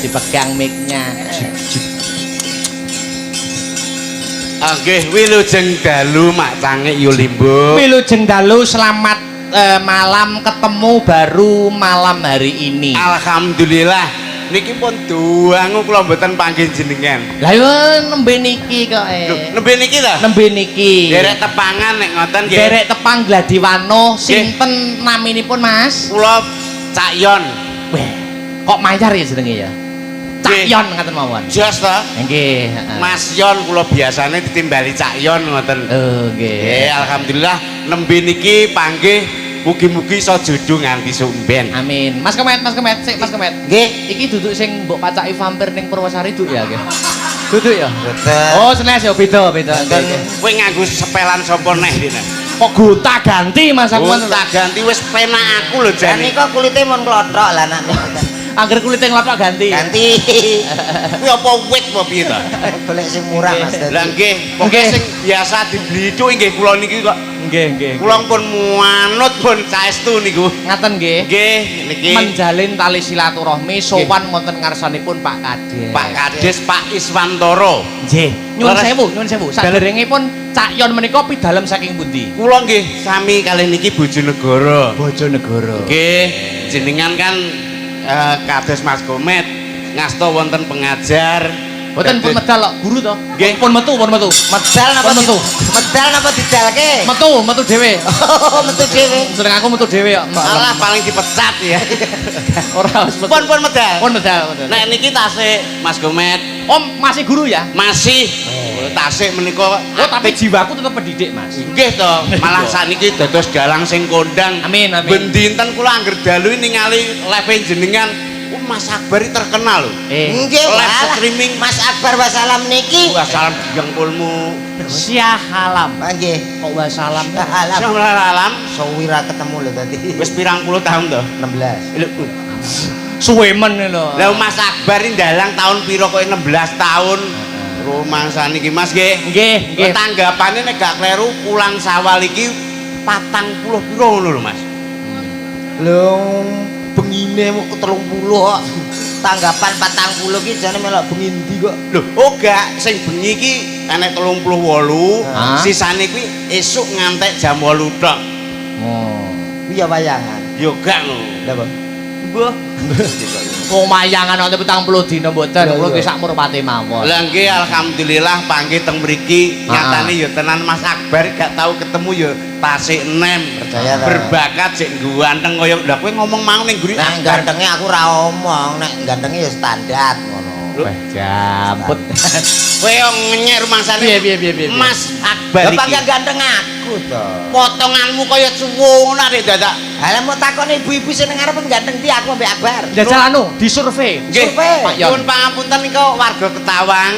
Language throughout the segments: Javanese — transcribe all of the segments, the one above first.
Dipegang mic-nya. Nggih, wilujeng dalu Mak Cangik Yulimbo. Wilujeng dalu, selamat malam, ketemu baru malam hari ini. Alhamdulillah. Niki pun dangu kula mboten panggih jenengan. Lah yo nembe niki kok Lho, eh. nembe niki ta? Nembe niki. Derek tepangan nek ngoten nggih. Derek tepang Gladiwano, sinten naminipun, Mas? Kula Cak Yon. Weh, kok mayar ya jenenge ya? Cak Nggih. Yon ngaten mawon. Jos ta? Nggih, heeh. Mas Yon kula biasane ditimbali Cak Yon ngoten. Oh, nggih. Nggih, alhamdulillah nembe niki panggih, mugi-mugi iso jodoh nganti sumben. Amin. Mas Komet, Mas Komet, sik Mas Komet. Nggih. Iki duduk sing mbok pacaki vampir ning Purwosari duk ya, nggih. Duduk ya? Boten. Oh, senes ya beda, beda. Boten. Nggih, nggih. Kowe nganggo sepelan sapa neh dene? Kok gonta ganti Mas aku. Gonta ganti wis penak aku lho Lah jane. nika kulite mun klothok lah nak. Angger kulite nglothok ganti. Ganti. Kuwi apa wit apa piye ta? Golek sing murah, Mas. Dadi. Lah nggih, pokoke Nggih. sing biasa dibeli itu nggih kula niki kok. Nggih. Kula pun manut pun saestu niku. Ngaten nggih. Nggih, niki Menjalin tali silaturahmi sowan wonten ngarsanipun Pak Kades. Pak Kades Pak Iswantoro. Nggih. Nyuwun Leres. sewu, nyuwun sewu. Saderengipun Cak Yon menika pidalem saking pundi? Kula nggih sami kalih niki Bojonegoro. Bojonegoro. Nggih, jenengan kan kados Mas Komet ngasta wonten pengajar. Boten pun medal kok, guru to. Nggih. Pun metu, pun metu. Medal napa Pun metu. Medal napa didalke? Metu, metu dhewe. Oh, metu dhewe. Seneng aku metu dhewe kok. Alah paling dipecat ya. Ora wis metu. Pun pun medal. Pun medal, medal. Nek niki tasik Mas Komet Om masih guru ya? masih tasik menika. Oh, tapi jiwaku tetep pendidik, Mas. Nggih to, malah sakniki dados dalang sing kondang. Amin, amin. Ben dinten kula angger dalu ningali live jenengan, oh, Mas Akbar iki terkenal lho. Eh, Nggih, Live walah. streaming. Mas Akbar wasalam niki. Wah, salam dengkulmu. Syahalam. Nggih. Kok wasalam? Salam. Salam. Suwi ra ketemu lho tadi. Wis pirang puluh tahun to? 16. Lho, Suwe men lho. lah Mas Akbar ini dalang tahun piro kok 16 tahun. Rumangsane iki Mas nggih. Nggih, nggih. Tanggapane nek gak kleru pulang Sawal iki 40 piro ngono lho Mas. Lho bengine mung 30 kok. Tanggapan 40 ki jane melok bengi ndi kok. Lho, oh gak, sing bengi iki enek 38, Hah? sisane kuwi esuk ngantek jam 8 tok. Oh. Kuwi ya wayangan. Yo gak ngono. Lha apa? Mbah. Wong wayangan wonten 70 dina mboten, Lah, kula iya. nggih sak murpate mawon. Lah nggih alhamdulillah panggih teng mriki, nyatane ya tenan Mas Akbar gak tau ketemu ya tasik enem. Percaya ta? Berbakat sik ganteng kaya lah kowe ngomong mau ning mburi. Nek gantenge aku ora omong, nek gantenge ya standar ngono. Wah, jamput. Kowe yo ngenyek rumangsane. Piye, piye, piye, piye, piye? Mas Akbar Lah iki. panggah ganteng aku to. Potonganmu kaya cuwo ngono arek dadak. Halah mau takon ibu-ibu sing nang ngarep ganteng ndi aku ambek Akbar. Jajal anu, disurvei. Nggih. Survei. Pak Yon. Nyuwun pangapunten nika warga Ketawang.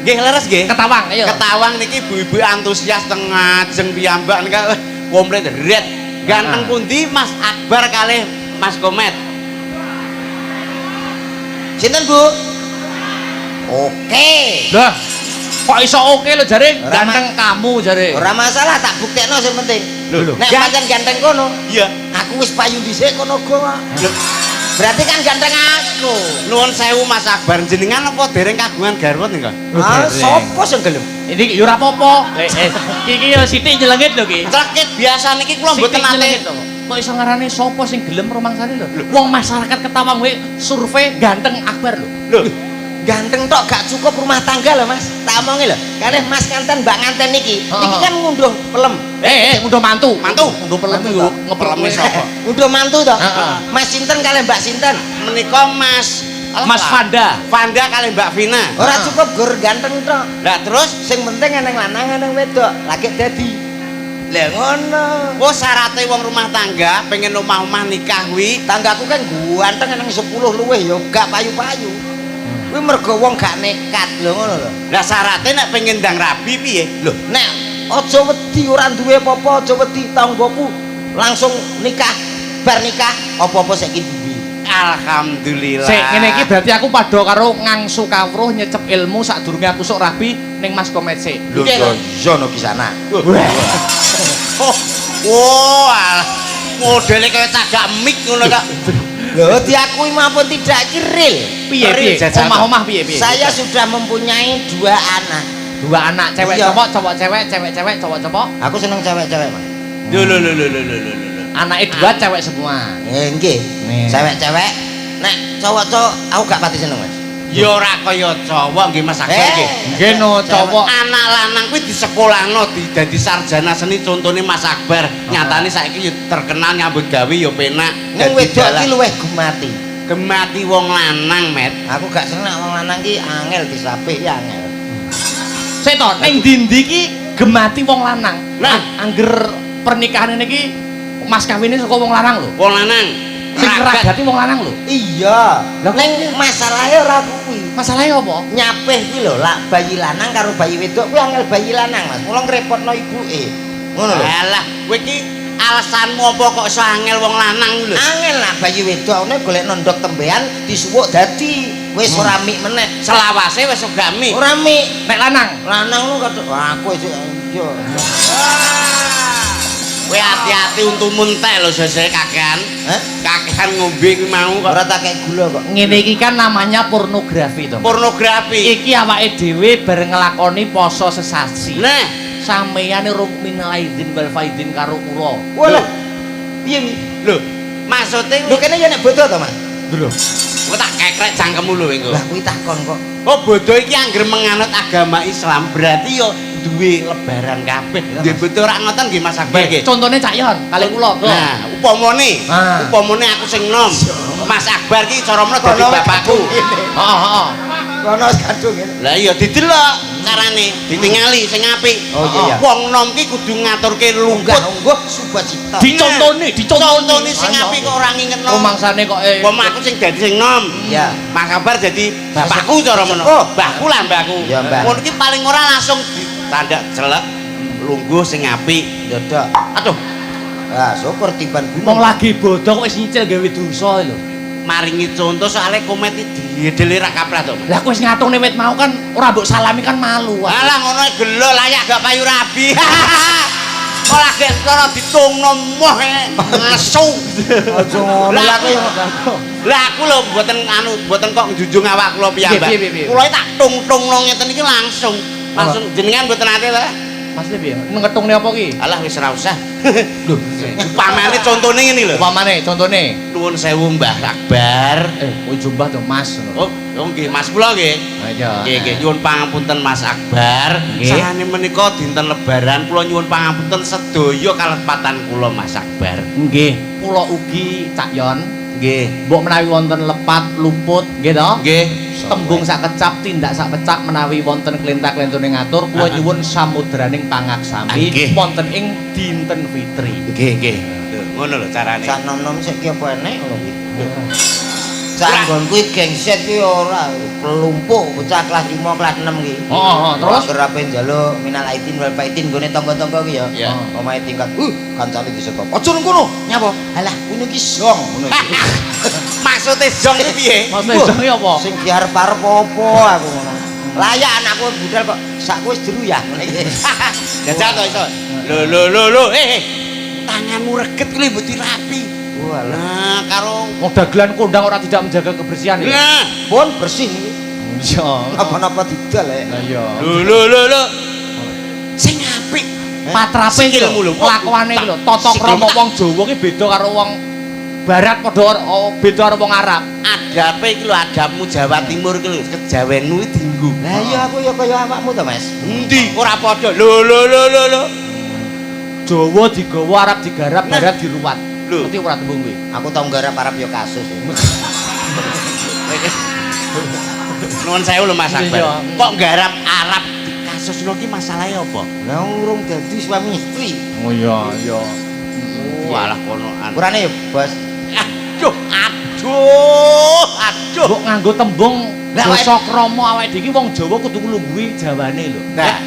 Nggih leres nggih. Ketawang, ayo. Ketawang niki ibu-ibu antusias teng ngajeng piyambak nika komplit red. Ganteng pundi Mas Akbar kalih Mas Komet? Sinten, Bu? Oke. Lah, kok iso oke lho jare Ora, ganteng kamu jare. Ora masalah, tak buktekno sing penting. Lho, Nek pancen ganteng kono, Iya. aku wis payu dhisik kono go. Lho, Berarti kan ganteng aku. nuwun sewu Mas Akbar jenengan apa dereng kagungan garwa nika? Ah, dereng. sopo sing gelem? Ini yo ora apa-apa. Eh, eh, iki iki yo sithik nyelengit lho ki. Cekit biasa niki kula mboten Sithik nate. nyelengit to. Kok iso ngarane sapa sing gelem rumangsane lho? Wong masyarakat Ketawang wae survei ganteng Akbar lho. Lho, Ganteng tok gak cukup rumah tangga lho, Mas. Tak omongi lho. Kalih Mas nganten Mbak nganten niki. Niki kan ngunduh pelem. Eh, eh, ngunduh mantu. Mantu. Ngunduh pelem Mantu yo to? ngepeleme Peleme sapa? Ngunduh mantu to. Heeh. Mas sinten kalih Mbak sinten? Menika Mas Alah, Mas Pak. Fanda. Fanda kalih Mbak Vina. Ora cukup gur ganteng tok. Lah terus Sing penting eneng lanang eneng wedok, lagi dadi. Lah ngono. oh syarate wong rumah tangga pengen omah-omah nikah kuwi Tanggaku kan ganteng eneng 10 luwih ya gak payu-payu. Kuwi mergo wong gak nekat lho ngono lho. Lah syarate nek pengen ndang rabi piye? Lho, nek aja wedi ora duwe apa-apa, aja wedi tanggoku langsung nikah, bar nikah apa-apa saiki duwe. Alhamdulillah. Sik ngene iki berarti aku padha karo ngangsu kawruh nyecep ilmu sadurunge aku sok rabi ning Mas Komet sik. Lho, Nggih, yo yo no kisana. Oh, wah, modele kaya cagak mik ngono kak. Lho, diakui maupun tidak iki real. Piye Real piye? jajal. Omah-omah piye piye? Saya sudah mempunyai dua anak. Dua anak, cewek Iya. cowok, cowok cewek, cewek cewek, cowok cowok. Aku seneng cewek-cewek, Mas. Lho lho lho lho lho lho lho. Anaknya dua cewek semua. Nggih. Nih. Cewek-cewek. Nek cowok-cowok aku gak pati seneng, Mas. Ya ora kaya cowok nggih, Mas Akbar nggih. Nggih no cowok. Anak lanang kuwi disekolahno dadi sarjana seni, contone Mas Akbar. Nyatane saiki ya terkenal, nyambut gawe ya penak. Ning Dadi wedok dalang. iki luwih gemati. Gemati wong lanang, Met. Aku gak seneng wong lanang ki angel disapih ya angel. Sik to, ning ndi-ndi iki gemati wong lanang. Nah. Angger pernikahan ini iki mas kawine saka wong lanang lho. Wong lanang. Sing Ragat. ngragati wong lanang lho. Iya. Lah kok Ning masalahe ora kuwi. Masalahnya apa? Nyapih kuwi lho, lak bayi lanang karo bayi wedok kuwi angel bayi lanang, Mas. Mula ngrepotno ibuke. Ngono lho. Alah, kowe iki alasanmu apa kok iso angel wong lanang lho? Angel lah bayi wedok ngene golek ndok tembean disuwuk dadi wis ora mik meneh. Selawase wis gak mik. Ora mik. Nek lanang. Lanang lu kadang aku wis iya. Kowe hati-hati untumu entek lho sesuk kakean. Hah? Kakean ngombe kuwi mau kok. Ora tak kei gula kok. Ngene iki kan namanya pornografi to. Pornografi. Iki awake dhewe bareng nglakoni poso sesasi. Nah, Sampeyan rung minal aidin wal faidin karo kula. Walah. Piye wi? Lho, maksude Lho kene ya nek bodo to, Mas? Lho. Kowe tak kekrek cangkemmu lho engko. Lah kuwi takon kok. Oh, bodo iki angger menganut agama Islam berarti yo duwe lebaran kabeh. Iya, Duwe Mas. bodo ora ngoten nggih, Mas Akbar nggih. Contone Cak Yon kalih kula. Bro. Nah, upamane, Ah. upamane aku sing nom. Mas Akbar ki cara meno dadi Kono wis bapakku. kadung ngene. Heeh, heeh. Kono wis kadung ngene. Lah iya didelok carane, ditingali sing apik. Oh, iya, iya. Wong nom ki kudu ngaturke lungguh. Unggah ungguh subacita. Dicontoni, dicontoni. Contone sing apik kok ora ngingetno. Rumangsane kok Wong aku sing dadi sing nom. Iya. Mas Akbar jadi bapakku cara meno. Oh. Mbahku lah mbahku. Iya, Mbah. Ngono ki paling ora langsung ditandak jelek lungguh sing apik. Dadak. Aduh, Ah, syukur tiban gunung. Wong lagi bodoh kok wis nyicil gawe dosa lho. Maringi contoh soalnya komet iki diedele ra kaprah to. Lah kowe wis ngatungne wit mau kan ora mbok salami kan malu. Alah ngono gelo layak gak payu rabi. Kok lagi cara ditungno moh nesu. Aja ngono Lah lah aku ya. Lah aku lho mboten anu mboten kok njunjung awak kula piyambak. Piye, piye, piye? Kula tak tung-tungno ngeten iki langsung. Langsung jenengan mboten ate ta? Maksudnya piye? Ngetungne apa ki? Alah wis ora usah. Lho, Upamane contone ngene lho. upamane contone. Nuwun sewu Mbah Akbar. Kowe jumbah to Mas ngono. Oh, oh nggih Mas kula nggih. Iya. Nggih nggih nyuwun pangapunten Mas Akbar. Nggih. Sarane menika dinten lebaran kula nyuwun pangapunten sedaya kalepatan kula, Mas Akbar. Nggih, kula ugi Cak Yon. Nggih. Mbok menawi wonten lepat luput nggih to? Nggih. Tembung sak kecap, tindak sak pecak, menawi wonten klentak-klentune ngatur, kula nyuwun samudraning pangaksami Nggih. wonten ing dinten Fitri. Nggih nggih. Lho ngono lho carane. Sak nom-nom sik ki apa enek ngono kuwi. Sak nggon kuwi gengset kuwi ora kelumpuk bocah kelas 5 kelas 6 ki. Oh, terus? Angger ape njaluk minal aidin wal faidin nggone tangga-tangga ki ya. Iya. Omahe tingkat, kancane disetop. Aja nang kono. Nyapa? Alah, ngono iki zong ngono iki. Maksude zong iki piye? Maksudnya zong iki apa? Sing diarep-arep apa aku ngono. Layak anakku budal kok sakku wis jeru ya ngono iki. Jajal to iso. Lho lho lho lho, eh. Tanganmu reget kuwi mbok dirapi. Walah. Nah, karo Wong dagelan kondang ora tidak menjaga kebersihan ya. Nah, Pun bersih niki. Iya. Napa-napa didol ya. Lah iya. lho lho lho lho. Sing apik. Patrape iki Sikilmu lho, lho. kelakuane iki lho, tata Sikilmu krama tak- wong Jawa ki beda karo wong barat padha oh, beda karo wong Arab. Adape iki lho adabmu Jawa Timur iki lho, kejawenmu iki dienggo. Lah iya aku ya kaya awakmu to, Mas. Endi? Ora padha. Lho lho lho lho lho. Jawa digawa, Arab digarap, Nah. barat diruwat. Lho. Ngerti ora tembung kuwi? Aku tau nggarap Arab ya kasus. Ya. Nuwun sewu lho Mas Akbar. Iya. Kok nggarap Arab dikasusno ki masalahe apa? Lah urung dadi suami istri. Oh iya, iya. Walah konoan. Kurane ya, Bos. Aduh, aduh, aduh. Mbok nganggo tembung Lah, basa krama awake dhewe iki wong Jawa kudu nglungguhi jawane lho. Nah,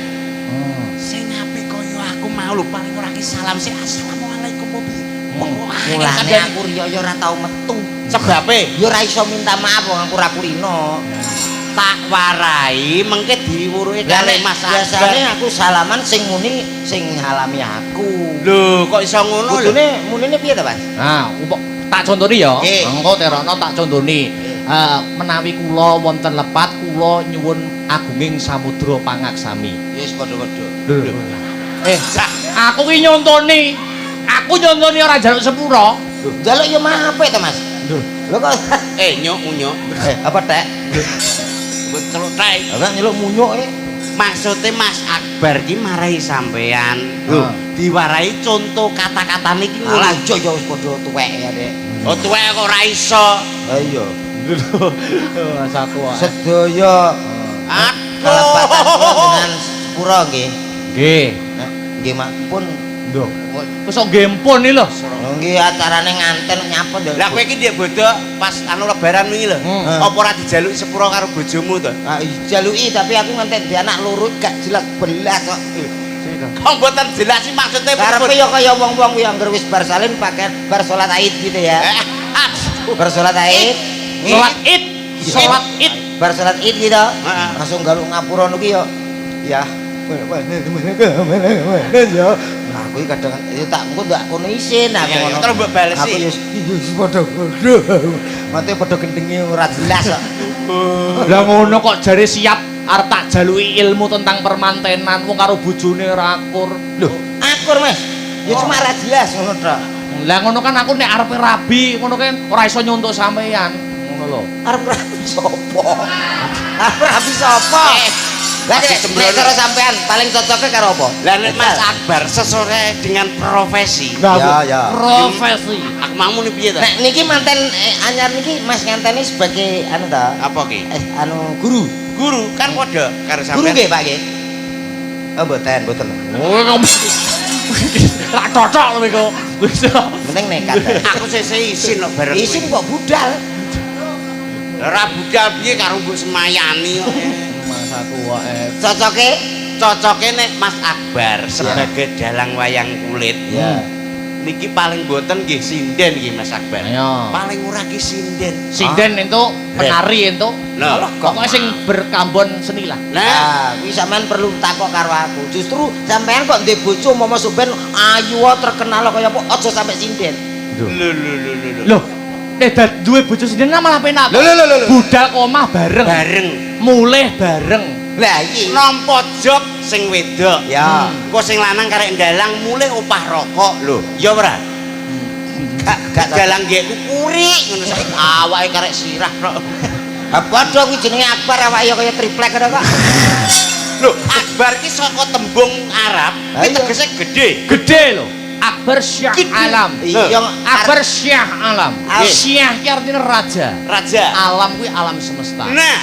Oh. sing apik kaya aku mau lho paling ora ki salam sik assalamualaikum apa piye? Wong kok angel Mulane kandhane. aku riyo ya ora tau metu. Sebabe Ya ora iso minta maaf wong aku ora kulino. Tak warai mengke diwuruke Lah kalih nek Mas Akbar. biasane aku salaman sing muni sing ngalami aku. Lho kok iso ngono lho? Kudune munine piye to, Mas? Nah, upok Tak contoni ya. Nggih. Engko terono tak contoni. Menawi kula wonten lepat, kula nyuwun agunging samudra pangaksami. Wis padha-padha. Eh, aku ki nyontoni. Aku nyontoni ora njaluk sepura. Njaluk ya mah apik to, Mas. Lho. Lho kok Eh, nyuk munyuk. eh apa tek? Mbok celuk tek. Lah nyeluk munyuk e. Maksudnya Mas Akbar ki marai sampean. Lho, Ah. diwarai contoh kata-katane iki ngono. Alah iya ya wis padha tuwek ya, Dek. Oh, tuwek kok ora iso. Ha iya. Mas aku. Sedaya Aduh. kalepatan kula dengan sepura nggih. Nggih. Nek nggih mak pun Lho, kok sok gempon iki lho. nggih acarane nganten nyapa lho. Lah kowe iki ndek bodho pas anu lebaran wingi lho. Hmm. Apa ora dijaluki sepura karo bojomu to? Ah, jaluki tapi aku ngantek di anak loro gak jelas belas kok. Kok mboten jelas sih maksudnya Karepe ya kaya wong-wong kuwi angger wis bar salin pakai bar salat Aid gitu ya. Bar salat Aid. Salat Id, salat Id. Bar salat Id gitu. Heeh. Langsung galuk ngapura niku ya. Ya. Ya. Nah, aku iki kadang ya tak engko ndak kono isin aku Iya, iya, ngono. terus mbok balesi. Aku ya wis padha-padha. Mate padha gendenge ora jelas kok. Lah ngono kok jare siap arep tak jaluki ilmu tentang permantenan wong karo bojone ora akur. Lho, akur Mas. Ya cuma ora jelas ngono tok. Lah ngono kan aku nek arepe rabi ngono kan ora iso nyontok sampean. Ngono lho. Arep rabi sapa? Arep rabi sapa? Lah Masih nek sembrono. nek cara sampean paling cocoknya karo apa? Lah nek Mas Akbar sesuai dengan profesi. Ya, ya. Profesi. Aku mau muni piye ta? Nek niki manten anyar niki Mas nganteni sebagai anu ta? Apa ki? Anu guru. Guru kan padha karo Guru sampean. nggih Pak nggih. Oh mboten, mboten. Oh, kok Ra cocok lho iku. Penting nekat. ta. Aku sesuk isin kok bareng. Isin kok budal. Ora budal piye karo mbok semayani kok. Mas aku wae. Cocoke? Cocoke nek Mas Akbar sebagai dalang wayang kulit. Ya. Niki paling boten nggih sinden nggih Mas Akbar. Ayo. Paling ora ki sinden. Sinden entuk, penari entuk. Lho, Pokoknya sing berkambon seni lah. Nah, Ah, kuwi sampean perlu takok karo aku. Justru sampean kok ndek bojo momo suben ayu terkenal kaya apa aja sampe sinden. lho lho lho lho lho. Loh, nek dad duwe bojo sinden malah penak. Lho, lho, lho, lho. Budal ke omah bareng. Bareng Mulih bareng. Lah iki. nampa job sing wedok. Ya. Engko sing lanang karek ndalang mulih opah rokok lho. Ya ora? Gak gak Dalang nggekku kurik ngono saiki awake karek sirah tok. Ha padha kuwi jenenge Akbar awake ya kaya triplek ngono kok. Lho, Akbar ki saka tembung Arab, Lah kuwi iya. tegese gede. Gede lho. Akbar Syah Gede. Alam. Iya, Akbar Syah Alam. Al- Syah ki artinya raja. Raja. Alam kuwi alam semesta. Nah,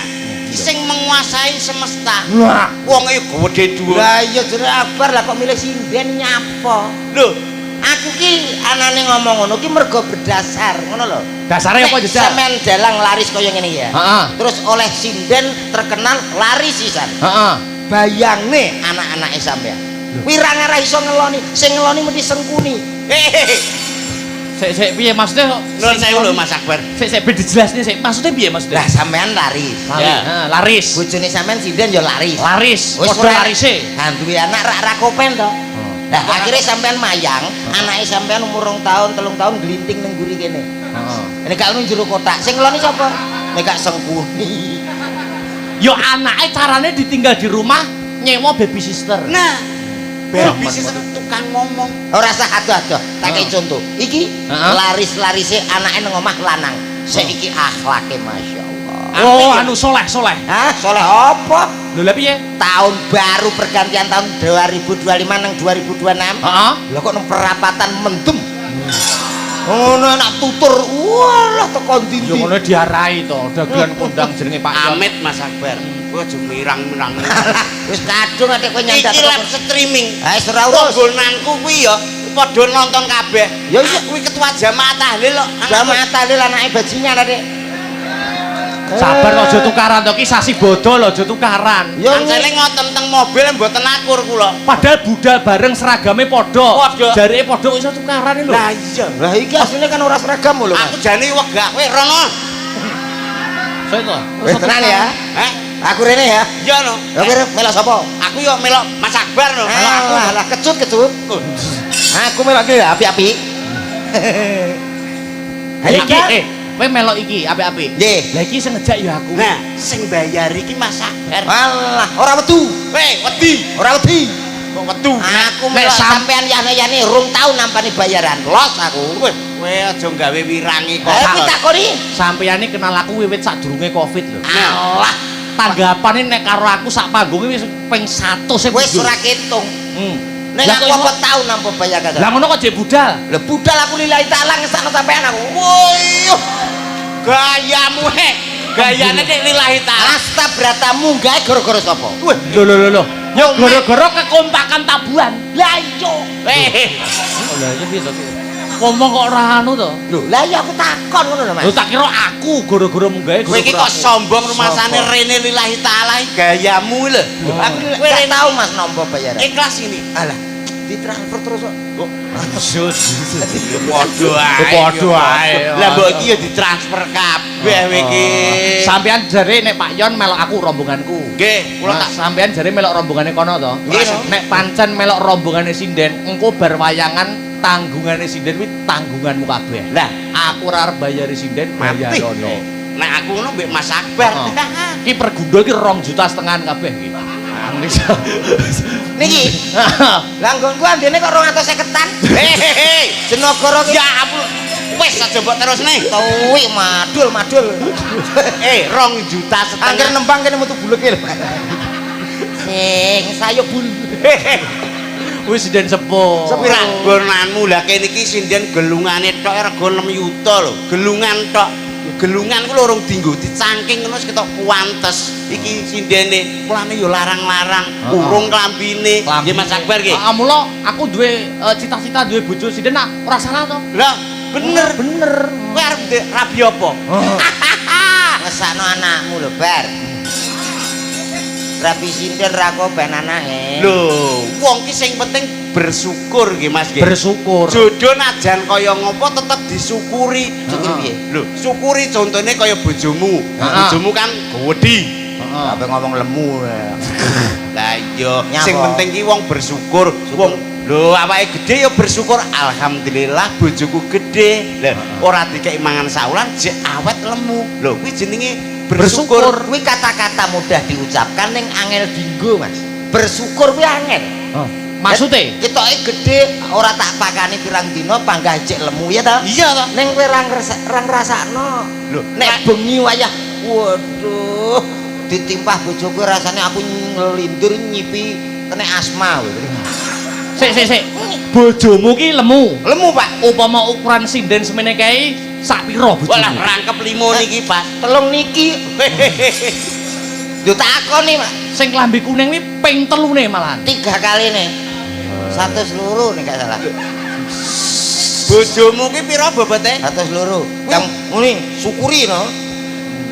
sing menguasai semesta. Wah, Wong e gede dhuwur. Lah iya jenenge Akbar lah kok milih sinden nyapa? Lho, Aku ki anane ngomong ngono ki mergo berdasar ngono lho. dasare apa Nek jejak? Sampean dalang laris kaya ngene ya. Heeh. Terus oleh sinden terkenal laris sisan. Heeh. Bayangne anak-anake sampean. Kuwi ra ngarah iso ngeloni, sing ngeloni mesti sengkuni. hehehe. Sik sik piye maksudnya kok? Nuwun sewu lho Mas Akbar. Sik sik ben dijelasne sik. Maksudnya piye maksudnya? Lah sampean laris. Laris. Ya. Heeh, laris. Bojone sampean sinden ya laris. Laris. Wis Padha ora- larise. Ha duwe anak rak ra kopen to. Lah akhirnya sampean mayang, anake sampean umur 2 tahun, 3 tahun glinting ning mburi kene. Heeh. Nek gak ono jero kotak, sing ngeloni sapa? Nek gak sengkuni. Yo anake carane ditinggal di rumah nyewa baby sister. Nah, baby sister tukang ngomong. Ora sah adoh-adoh, tak kei Heeh. contoh. Iki Heeh. laris-larise anake nang omah lanang. Saiki akhlake masyaallah. Oh, anu soleh soleh. Hah, soleh apa? Lho lah piye? Tahun baru pergantian tahun 2025 nang 2026. Heeh. Lah kok nang perapatan mendem. Ngono enak tutur. Walah teko ndi. Yo ngono diarahi to, dagelan kondang jenenge Pak Yon. Amit Mas Akbar. Kowe aja mirang-mirang. Wis kadung atik kowe nyandak. Iki live streaming. Ha wis ora urus. Tonggonanku kuwi ya padha nonton kabeh. Ya iya. Kuwi ketua jamaah tahlil kok. Jamaah tahlil anake bajingan atik. Sabar aja tukaran to ki sasi bodol aja tukaran. Ya Ancene ngoten teng mobil mboten akur kula. Padahal budal bareng seragame padha. Padha. Jarike padha kok iso tukaran lho. Lah iya. Lah iki asline kan ora seragam lho, Mas. Aku jane wegah kowe rono. Sik to. Wis tenan ya. Heh? Aku rene ya. Iya no. Ya kowe melok sapa? Aku yo melok Mas Akbar no. Melok aku. Alah, lah kecut kecut. Aku melok ki api-api. Ayo, Iki Bar. Kowe melok iki apik-apik. Nggih. Lah iki sing ngejak ya aku. Nah, sing bayar iki Mas Akbar. Alah, ora wedu. Weh, wedi. Ora wedi. Kok wedu? Aku nek melok sampean yane-yane rung tau nampani bayaran. Los aku. Weh, kowe aja gawe wirangi kok. Ayo kuwi takoni. Sampeyane kenal aku wiwit sadurunge Covid lho. Alah, Tanggapane nek karo aku sak panggung wis ping 100 e wis ora ketung. Nek Lah aku kok apa tau nampa bayaran. Lah ngono kok jek budal. Lah budal aku lillahi ta'ala ngesakno sampean aku. Woi, gayamu he. Gayane nek lillahi ta'ala. Asta bratamu gawe gara-gara sapa? Weh, Lho lho lho lho. Ya gara-gara kekompakan tabuhan. Lah iya. eh, Oh lah iki piye to? Ngomong kok ora anu to? Lho, lah iya aku takon ngono lho, Mas. Lho tak kira aku gara-gara munggahe kowe iki kok sombong rumasane rene lillahi ta'ala gayamu lho. Aku Kowe gak rene tau Mas nampa bayaran. ikhlas ini. Alah, ditransfer terus kok. Padha ae. Padha ae. Lah mbok iki ya ditransfer kabeh kowe iki. Sampean jare nek Pak Yon melok aku rombonganku. Nggih, kula Nah, tak sampean jare melok rombongane kono to? Nggih. Nek pancen melok rombongane sinden, engko bar wayangan tanggungane sinden kuwi tanggunganmu kabeh. Lah, aku ora arep bayari sinden, mati. bayarono. Nek aku ngono mbek Mas Akbar. Heeh. Ki pergundul ki 2,5 juta kabeh iki. Niki. Lah nggonku andene kok 250-an. Hehehe. Jenagara ki Ya ampun. Wis aja mbok terusne. tuwi madul madul. 2,5 juta. Angger nembang kene metu buleke lho. Sing sayo bul. Wis sinden sepuh. Sepi gonanmu lah kene iki sinden gelungane tok rega 6 yuta lho. Gelungan tok. Gelungan ku lho urung dienggo dicangking ngono wis ketok kuantes. Iki sindene mulane yo larang-larang, urung klambine. Nggih Mas Akbar nggih. Ah, mula aku duwe cita-cita duwe bojo sinden nak ora salah to. Lah, bener. Bener. Kowe arep rabi apa? Ngesakno anakmu lho, Bar. Rabi sinden ra kok ben anake. Lho, wong ki sing penting bersyukur nggih Mas nggih. Bersyukur. Jodoh najan kaya ngopo tetep disyukuri. Syukur piye? Lho, syukuri contone kaya bojomu. Bojomu kan gedhi. Heeh. Sampai ngomong lemu. Lah iya, Nyapa? sing penting ki wong bersyukur. Wong lho awake gedhe ya bersyukur, alhamdulillah bojoku gedhe. Lah ora dikeki mangan saulan jek awet lemu. Lho kuwi jenenge bersyukur. Kuwi kata-kata mudah diucapkan ning angel dinggo, Mas. Bersyukur kuwi angel. Maksude? Ketoke gedhe ora tak pakani pirang dina panggah jek lemu ya ta? Iya ta? Ning kowe ra ngrasakno. Lho, Nek bengi wayah waduh ditimpah bojoku rasane aku nglindur nyipi kena asma kowe. Sik sik sik. Bojomu ki lemu. Lemu, Pak. Upama ukuran sinden semene kae sak pira bojomu? Walah rangkep limo niki, Pak. Telung niki. Yo takoni, Pak. Sing klambi kuning kuwi ping telune malahan. 3 kali nih. 102 nih gak salah. Bojomu ki pira bobote? 102. Yang ngene syukuri no.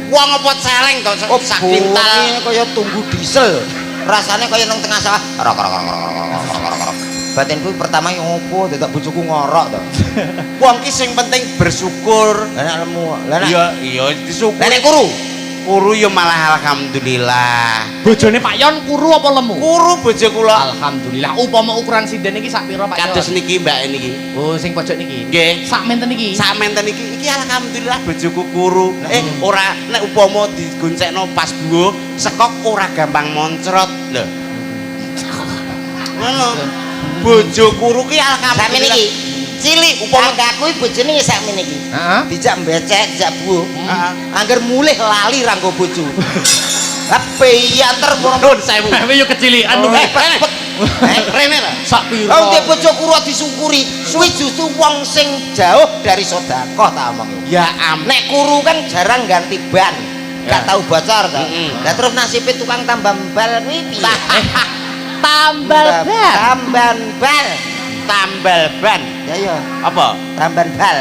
Wong apa celeng to sak kintal. Ini kaya tunggu diesel. Rasanya kaya nang tengah sawah. Rok rok rok rok rok rok. Batinku pertama yang opo dadak bojoku ngorok to. Wong ki sing penting bersyukur. Lah nek lemu, lah nek Iya, iya disyukuri. Lah nek kuru, Kuru ya malah alhamdulillah. Bojone Pak Yon kuru apa lemu? Kuru bojo kula. Alhamdulillah. Upama ukuran sinden iki sak pira Pak Yon? Kados niki Mbak niki. Oh, sing pojok niki. Nggih. Sak menten niki. Sak menten iki iki alhamdulillah bojoku kuru. Ora nek upama digoncekno pas buwo sekok ora gampang moncrot lho. Ngono. Bojo kuru ki sakmene alhamdulillah. iki. Cilik upama Tanggaku iki bojone ya sakmene iki. Heeh. Dijak mbecek, dijak buwo. Heeh. Angger mulih lali ra nggo bojo. Lah piyanter Nuwun sewu. Kowe yo kecilikan Eh, lho. Rene ta? Sak pira? Wong ndek bojo kuru disyukuri, suwi justru wong sing jauh dari sedekah tak omongi. Ya ampun. Nek kuru kan jarang ganti ban, gak tahu bocor to. Lah terus nasibe tukang tambal bal kuwi piye? Tambal ban. Tambal bal. Tambal ban. Ya ya, Apa? tambal bal.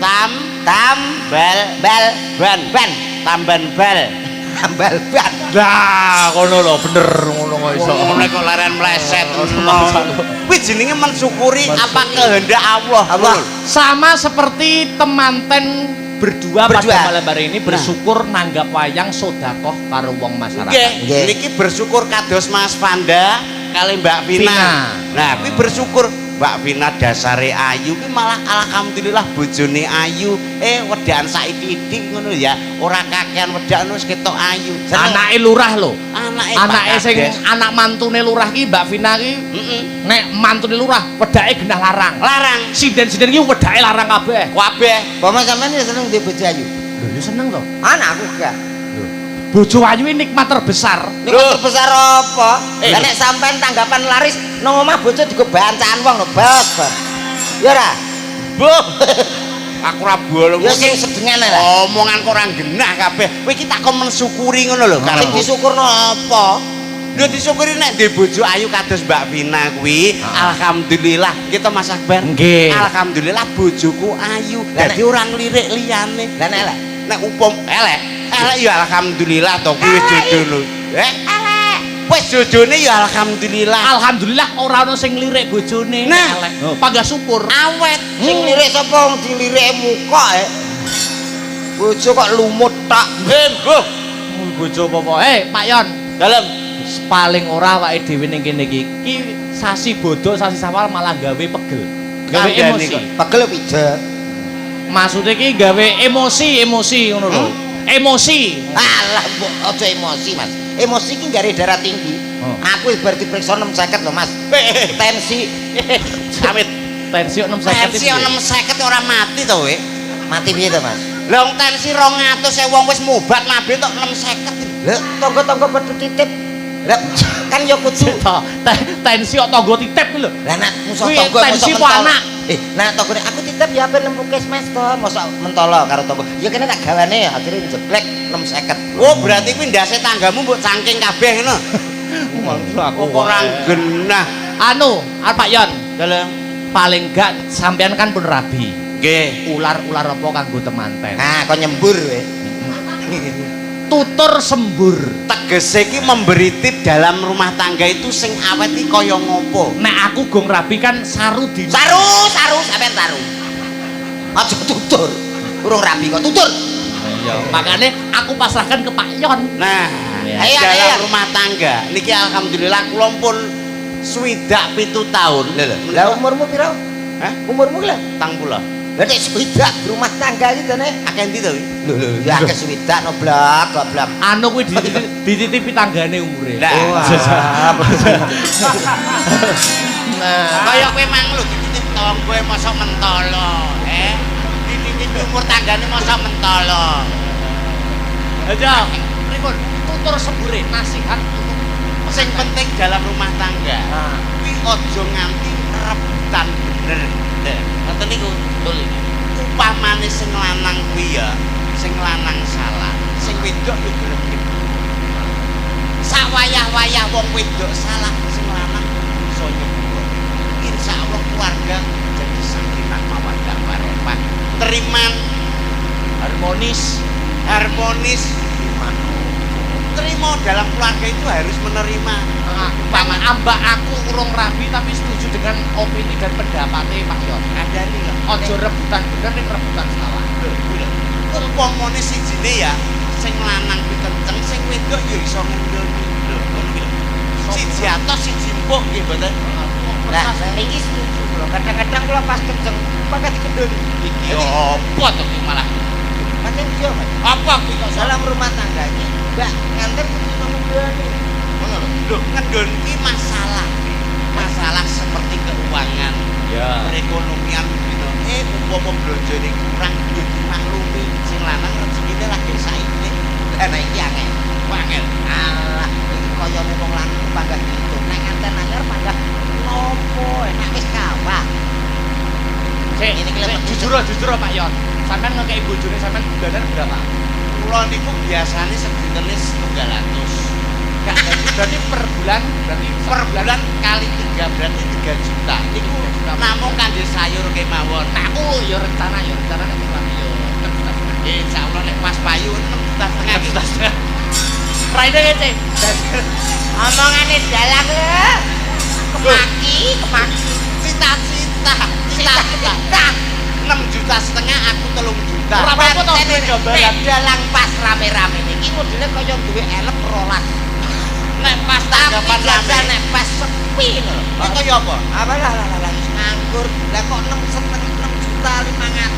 Tam Tambal bal ban ban. Tamban bal. Tambal ban. Lah, ngono lho, bener ngono kok iso. Ngono kok leren meleset. Kuwi jenenge mensyukuri apa kehendak Allah. Allah. Sama seperti temanten berdua pada malam hari ini bersyukur nanggap wayang sodakoh karo wong masyarakat. Nggih, Nggih. niki bersyukur kados Mas Panda kali Mbak Vina. Vina. Nah, kuwi bersyukur. Mbak Vina dasare ayu ki malah alhamdulillah bojone ayu. Wedakan saiki-iki ngono ya. Ora kakean wedakan wis ketok ayu. Anake lurah lho. Anake Anake Pak sing Kades. anak mantune lurah ki Mbak Vina ki nek mantune lurah wedake genah larang. Larang. Sinden-sinden ki wedake larang kabeh. Kabeh. Bapak sampean ya seneng duwe bojo ayu. Lho ya seneng to. Anakku gak. Bojo ayu ini nikmat terbesar. Niku terbesar apa? Eh. Lah nek sampean tanggapan laris nang omah bojo digo bancaan wong lho, bos, bos. Ya ora? Buh. Aku ora bolong. Ya sing sedengane lah. Omongan kok ora genah kabeh. Kowe iki tak kon mensyukuri ngono lho Sing karepku. disyukurno apa? Lho disyukuri nek duwe bojo ayu kados Mbak Vina kuwi, alhamdulillah. Kita Mas Akbar. Nggih. Alhamdulillah bojoku ayu. Dadi ora nglirik liyane. Lah nek elek? Nek upom elek, elek ya alhamdulillah to kuwi wis jojone. Elek. Wis jojone ya alhamdulillah. Alhamdulillah ora ana sing lirik bojone. Nah. Elek. Oh, panggah syukur. Awet. Sing lirik sapa wong dilirike muka e. Bojo kok lumut tok. Mbuh. Bojo apa? Pak Yon, Dalem. Paling ora awake dhewe ning kene iki ki sasi bodoh sasi Sawal malah gawe pegel. Gawe Kandhane emosi. kok. Pegel pijet. Maksudnya ki gawe emosi, emosi ngono lho. Emosi. Alah, mbok aja emosi, Mas. Emosi ki nggare darah tinggi. Oh. Aku wis bar diperiksa 650 lho, Mas. Tensi Amit. Tensi 650. Tensi 650 ora mati to kowe. Mati piye to, Mas? Lah wong tensi 200 wong wis mobat mabeh tok 650. Lah tangga-tangga padha titip. Lah kan ya kudu. Tensi kok tangga titip kuwi lho. Lah nek musuh Kuwi tangga tensi mosok apa mentolo. anak? Nek tanggane aku titip ya ape nang puskesmas to, mosok mentolo karo tangga. Ya kene tak gawane akhire jeblek 650. Oh, berarti kuwi ndase tanggamu mbok cangking kabeh ngono. Aku Kok ora genah. Anu, Pak Yon, Dalem. Paling gak sampean kan pun rabi. Nggih. Ular-ular apa kanggo temanten? Nah, kok nyembur kowe. Tutur sembur. Tegese iki memberi tip dalam rumah tangga itu sing awet iki kaya ngopo? Nek aku gong rabi kan saru dino. Saru, saru sampean saru. Aja tutur. Urung rabi kok tutur. Iya, makanya aku pasrahkan ke Pak Yon. Nah, Iya. dalam Iya. rumah tangga niki alhamdulillah kula pun 67 tahun. Lho lho. Lah umurmu pira? Hah? Umurmu lho. 40. Lah nek swidak rumah tangga iki jane. Akeh endi to kuwi? Lho lho, ya akeh swidak no blak, goblok. Anu kuwi dititipi tanggane umure. Lah. Wah, Nah, Kaya kowe mang lho dititip tangga mosok mentolo, eh? Dititip umur tanggane mosok mentolo. Aja. Pripun? Tutur sembure nasihat untuk Sing penting dalam rumah tangga kuwi aja nganti rebutan bener. Lha, ngoten niku. Betul ini. Upamane sing lanang kuwi ya, sing lanang salah, sing wedok yo gelem nyebut. Sawayah-wayah wong wedok salah, sing lanang iso nyebut. Insyaallah keluarga jadi sakinah mawaddah warahmah. Teriman, Harmonis. Harmonis. Terima dalam keluarga itu harus menerima. Bang ambak aku urung rabi tapi setuju dengan opini dan pendapatnya Pak Yon. Ada nih lho. Ojo rebutan bener ning rebutan salah. Umpamane sijine ya, sing lanang kuwi kenceng, sing wedok ya iso ngendoni. Lho, ngono kuwi lho. Siji atos, siji empuk nggih mboten? Nah, niki setuju kula. Kadang-kadang kula pas kenceng, pakai dikendoni. Iki apa to kuwi malah? Pancen iya, Mas. Apa kuwi kok salah? Dalam rumah tangga iki, Mbak nganten kudu iso ngendoni. Ngono lho. Lho, ngendon ki masalah. Masalah seperti keuangan, perekonomian gitu. Umpama blonjone kurang yo dimaklumi. Sing lanang rezekine lagi saiki. Lah nek iki angel. Angel. Alah, iki kayane wong lanang panggah dihitung. Nek nganten anyar panggah nopo, enak wis kawah. Sik, Ini ki sik, lepet. jujur jujur Pak Yon. Sampean ngekeki bojone sampean bulanan berapa? Kula niku biasane sedintene 300. Enggak, berarti per bulan berarti Per bulan kali 3 berarti 3 juta. Niku namung kangge sayur kemawon. Nah, aku ya rencana nek rapi yo 6 juta setengah. Insyaallah nek pas payu 6 juta setengah. 6 juta setengah. Raine ngece. Omongane dalang lho. Kemaki, kemaki. Cita-cita, cita-cita. 6 juta setengah aku 3 juta. Ora apa-apa to, Nek gambaran. dalang pas rame-rame niki modele kaya duwe elep 12. Nek pas Tapi tanggapan jajal rame. nek pas sepi lho. Iki kaya apa? Apa lah lah lah. Nganggur. Lah kok 6,5 juta 500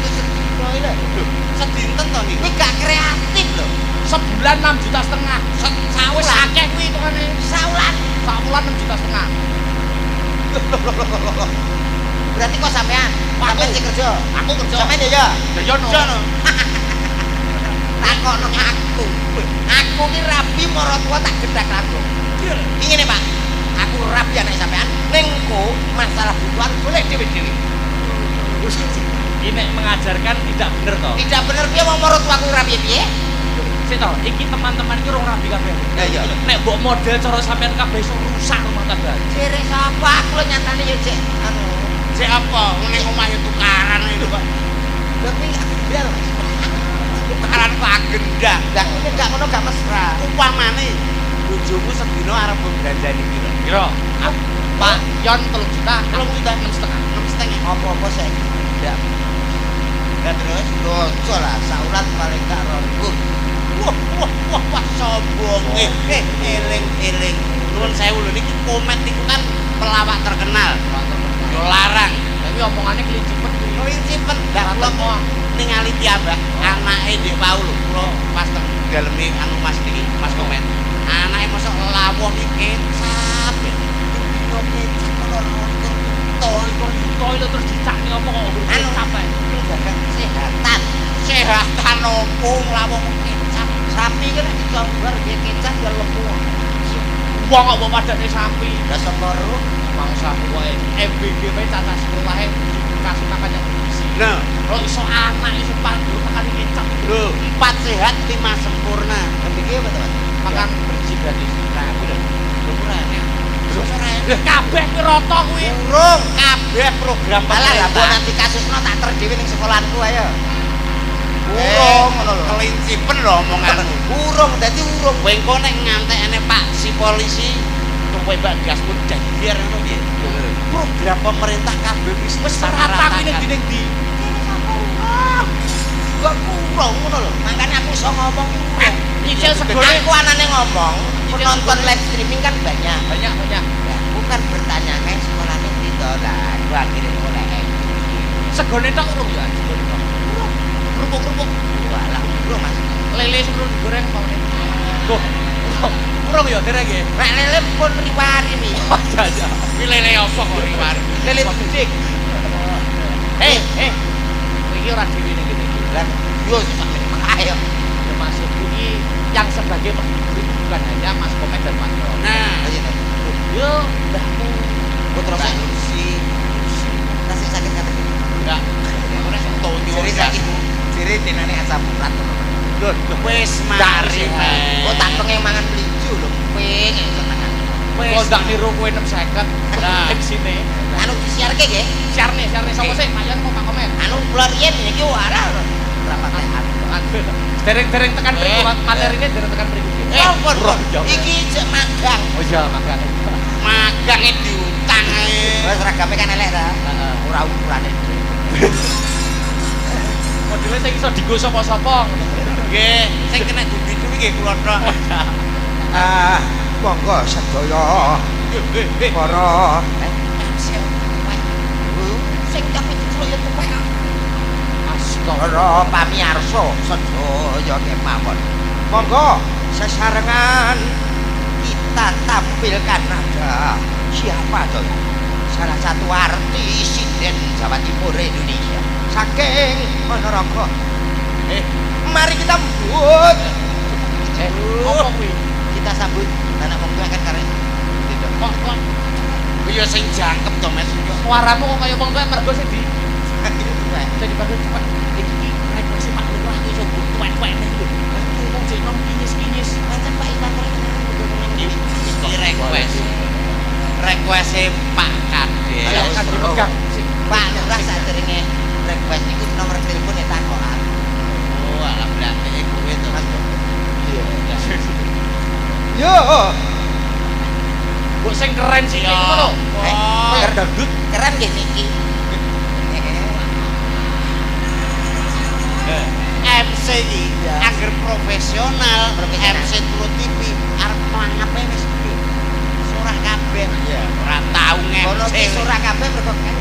sedina iki lho. Lho, sedinten to niku. Kuwi gak kreatif lho. Sebulan 6,5 juta. Wis akeh kuwi hitungane. Saulan. Sak wulan 6,5 juta. Berarti kok sampean? Sampean sing kerja. Aku kerja. Sampean ya ya. Ya yo no. Jono. Takokno aku. Aku ki rabi maratuwa tak gedhak langsung. Iki ngene, Pak. Aku rabi anak sampean ning engko masalah butuhan golek dhewe-dhewe. Ini mengajarkan tidak bener toh. Tidak bener piye wong maratuwaku ora piye-piye? Sik toh, iki teman-teman iki rong rabi kabeh. Ya iya. Nek mbok model cara sampean kabeh iso rusak rumah tangga. Jere sapa aku lho nyatane ya cek anu. Cek apa? Ning omah ya tukaran itu, Pak. Lha kuwi agenda lho, Mas. Tukaran kok agenda. Lah kuwi gak ngono gak mesra. Upamane bojomu sedina arep mblanjani piro? Kira Pak Yon 3 juta, 3 juta. 6,5. 6,5. Apa-apa saiki. Ya. Lah terus Ojo lah, saulan paling gak 20. Wah, wah, wah, wah, sombong. Eling, eling. Nuwun sewu lho, niki Komet niku kan pelawak terkenal. Yo larang. Tapi omongannya kelincipen kuwi. Kelincipen. Lah kula kok ningali piyambak anake ndek wau lho, kula pas teng daleme anu Mas niki, Mas Komet. Anake mosok lawuh iki kecap. Dino kecap ono 22 juta. Juta itu terus dicakne apa kok Anu. kecap ae. Menjaga kesehatan. Sehatan opo lawuh kecap. Sapi kan nek dicomber dia kecap ya lemu. Wong kok mbok padane sapi. Lah sapa ro? Mangsa wae MBG wae cacah sekolahe dikasih makan yang bergizi. Nah, Kalau iso anak iso pandu makan kecap lho, 4 sehat 5 sempurna. MBG apa to, Mas? Makan bergizi gratis. Nah, kuwi lho. Lho ora enak. Terus ora enak. Kabeh kuwi rata kuwi. Urung kabeh program Malah lah mbok pemerintah. nanti kasusno tak ter dhewe ning sekolahanku ayo. Urung ngono lho. Kelincipen lho omonganmu. Urung dadi urung. Kowe engko nek ngantekane Pak si polisi kowe mbak gasmu dagier ngono piye? Program pemerintah kabeh wis Wis rata kuwi ning ndi ning ndi. Kok urung ngono lho. Makane aku iso ngomong ki urung. Nyicil segone Aku anane ngomong, Nyicil penonton segone. live streaming kan banyak. Banyak banyak. Lah, aku kan bertanya kayak sekolahnya ndi to? Lah, aku akhirnya oleh. Segone tok urung ya, segone tok. Kerupuk-kerupuk. Walah, urung Mas. Lele sing urung digoreng maune. Tuh. Urung. Urung ya dereng nggih. Nek lele pun riwari mi. Oh iya iya. Kuwi lele apa kok riwar? Lele tudik. Eh, eh. Iki ora dhewe ning kene iki. Lah, yo sak ayo. Ya maksudku iki yang sebagai penghibur itu bukan hanya Mas Komet dan Mas Yon. Nah, Ayo to. Yo, mbahmu. Putra Mbak saya Lucy. tasih sakit kate. Enggak. Ora tonyo. Jere sakit. Jere denane asam urat. Lho, wis mari. Oh, tak pengen mangan melinjo lho. Pengen senengan. Wis. Kok ndak niru kowe 650. Nah. MC-ne. Anu disiarke nggih. Siarne, siarne sapa sih? Pak Yon apa Pak Komet? Anu kula riyen niki ora ora patekan. Dereng-dereng tekan mriku Eh. materine dereng tekan mriku. Eh, pun urung, ya. Iki jek magang. Oh iya, magang. Magange diutang ae. Wes seragame kan elek ta. Heeh. Ora ukurane. Modele sing iso digo sapa-sapa. Nggih, sing kena dibidu nggih kula tok. Ah, monggo sedaya para Sing tapi diceluk ya tuwek. Astaga. Para pamirsa sedaya kemawon. Monggo sesarengan kita tampilkan ada siapa tuh? Salah satu artis sinden Jawa Timur Indonesia. Saking Ponorogo. Eh, Mari kita but. Eh, apa kuwi? Kita sambut anak wong tuwek kan karek. Kok kok kuwi ya sing jangkep to, Mas. suaramu kok kaya wong tuwek mergo sing di Tuwek. sing dipanggil tuwek. Iki iki request Pak Lurah iso mbok tuwek-tuwek lho. Wong jek nom kinyis-kinyis. Pancen Pak Iwan Iki request. Request Pak Kades. Alah, Kan dipegang. Sing Pak Lurah sadurunge request niku nomor telepon ya takokan. Oh, alah berarti kuwi to. Mas. Iya. Yo. Mbok sing keren sih Iya. ngono lho. Eh, Kayak dangdut. Keren nggih niki. MC iki Iya. angger profesional, Profesional. MC Turut TV arep mangape wis surah kabeh. Iya. Ora tau Kono nge-MC. ki surah kabeh mergo kan